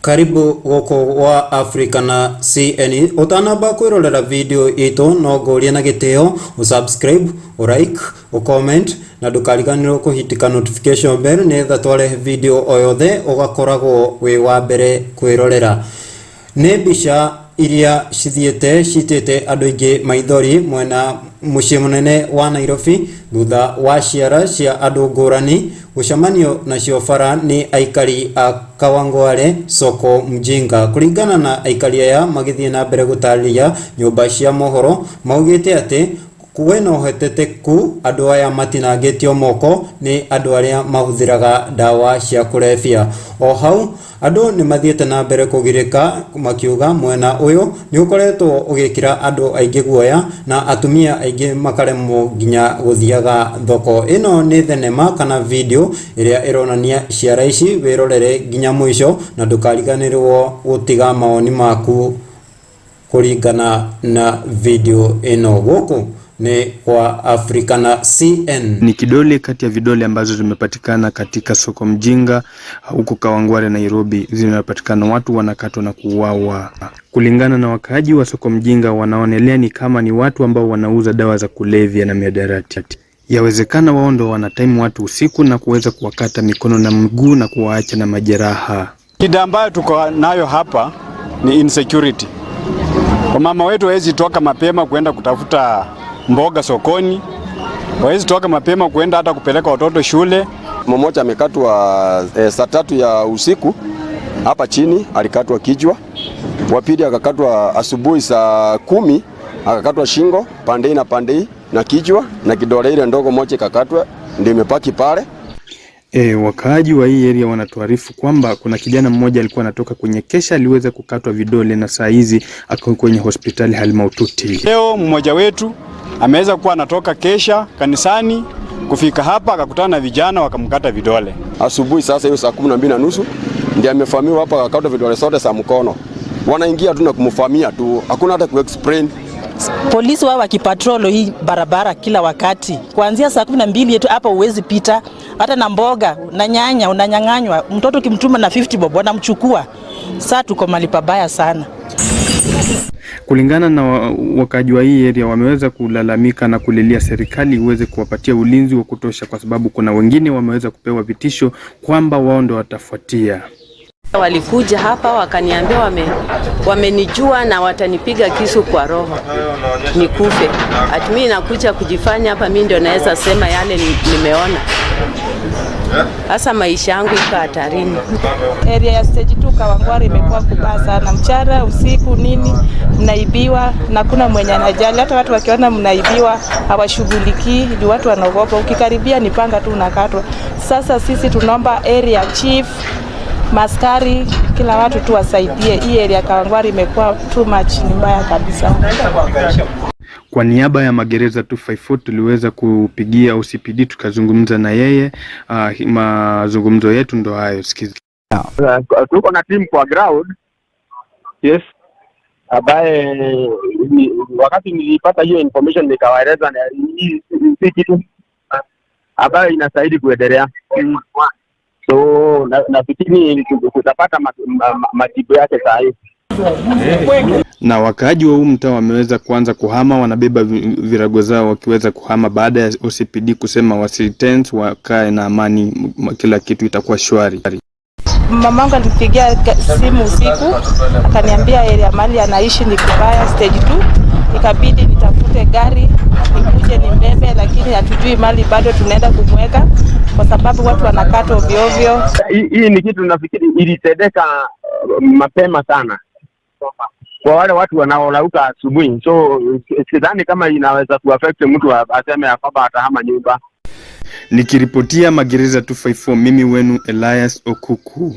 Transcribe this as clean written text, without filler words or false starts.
Karibu gũkũ gwa Africa na CN. Ũtanamba kwĩrorera video itũ, no ngũrie na gĩtĩo ũsubscribe, ũlike, ũcomment na ndũkariganĩrwo kũhitika notification bell nĩgetha twarehe video o yothe ũgakoragwo wĩ wa mbere kwĩrorera. Nĩ mbica iria cithiĩte citĩte andũ aingĩ maithori mwena mũciĩ mũnene wa Nairobi thutha wa ciara cia andũ ngũrani gũcemanio nacio bara nĩ aikari a Kawangware, Soko Mjinga. Kũringana na aikari aya, magĩthiĩ na mbere gũtarĩria nyũmba cia mohoro, maugĩte atĩ kwĩna ũhotekeku andũ aya matinangĩtio moko nĩ andũ arĩa mahũthĩraga ndawa cia kũrebia. O hau andũ nĩ mathiĩte na mbere kũgirĩka makiuga mwena ũyũ nĩ ũkoretwo ũgĩkĩra andũ aingĩ guoya na atumia aingĩ makaremwo nginya gũthiaga thoko. Ĩno nĩ thenema kana video ĩrĩa ĩronania ciara ici. Wĩrorere nginya mũico na ndũkariganĩrwo gũtiga mawoni maku kũringana na video ĩno. Gũkũ nĩ kwa Africa na CN. Ni kidole kati ya vidole ambazo zimepatikana katika Soko Mjinga huko Kawangware, Nairobi. Zinapatikana watu wanakatwa na kuuawa. Kulingana na wakaaji wa Soko Mjinga, wanaonelea ni kama ni watu ambao wanauza dawa za kulevya na mihadarati. Yawezekana wao ndo wanatime watu usiku na kuweza kuwakata mikono na mguu na kuwaacha na majeraha. Shida ambayo tuko nayo hapa ni insecurity. Wamama wetu hawezi toka mapema kuenda kutafuta mboga sokoni, hawezi toka mapema kuenda hata kupeleka watoto shule. Mmoja amekatwa saa 3 ya usiku hapa chini, alikatwa kichwa. Wa pili akakatwa asubuhi saa 10, akakatwa shingo pande hii na pande hii na kichwa na kidole ile ndogo moja ikakatwa, ndio imebaki pale. Wakaaji wa hii area wanatuarifu kwamba kuna kijana mmoja alikuwa anatoka kwenye kesha, aliweza kukatwa vidole na saa hizi ako kwenye hospitali hali mahututi. Leo mmoja wetu ameweza kuwa anatoka kesha kanisani kufika hapa akakutana na vijana wakamkata vidole. Asubuhi sasa hiyo saa 12:30 ndiye amefahamiwa hapa, akakatwa vidole zote za mkono. Wanaingia tu na kumfamia tu, hakuna hata kuexplain. Polisi wao wakipatrol hii barabara kila wakati kuanzia saa 12 yetu hapa huwezi pita, hata na mboga na nyanya unanyang'anywa. Mtoto ukimtuma na 50 bob wanamchukua. Saa tuko mahali pabaya sana. Kulingana na wakaaji wa hii area, wameweza kulalamika na kulilia serikali iweze kuwapatia ulinzi wa kutosha, kwa sababu kuna wengine wameweza kupewa vitisho kwamba wao ndo watafuatia. Walikuja hapa wakaniambia wamenijua na watanipiga kisu kwa roho nikufe. Ati mimi nakuja kujifanya hapa, mimi ndio naweza sema yale nimeona. Sasa maisha yangu iko hatarini. Area ya Stage 2 Kawangware imekuwa kubaya sana, mchana usiku nini, mnaibiwa na kuna mwenye anajali. Hata watu wakiona mnaibiwa hawashughulikii, juu watu wanaogopa. Ukikaribia ni panga tu unakatwa. Sasa sisi tunaomba area chief, maskari, kila watu tu wasaidie. Hii area Kawangware imekuwa too much, ni mbaya kabisa. Kwa niaba ya Magereza 254 tuliweza kupigia OCPD tukazungumza na yeye. Mazungumzo yetu ndo hayo, sikiza. Tuko na team kwa ground ambaye wakati nilipata hiyo information nikawaeleza hii si kitu ambayo inastahili kuendelea. So nafikiri tutapata majibu yake saa hii. Na wakaaji wa huu mtaa wameweza kuanza kuhama, wanabeba virago zao wakiweza kuhama baada ya OCPD kusema wasitense, wakae na amani, kila kitu itakuwa shwari. Mamangu alinipigia simu usiku akaniambia area mahali anaishi ni kubaya, Stage 2. Ikabidi nitafute gari nikuje nimbebe, lakini hatujui mali bado tunaenda kumweka kwa sababu watu wanakatwa ovyo ovyo. Hii ni kitu nafikiri ilitendeka mapema sana kwa wale watu wanaorauka asubuhi, so sidhani kama inaweza kuaffect mtu aseme ya kwamba atahama nyumba. Nikiripotia Magereza 254, mimi wenu Elias Okuku.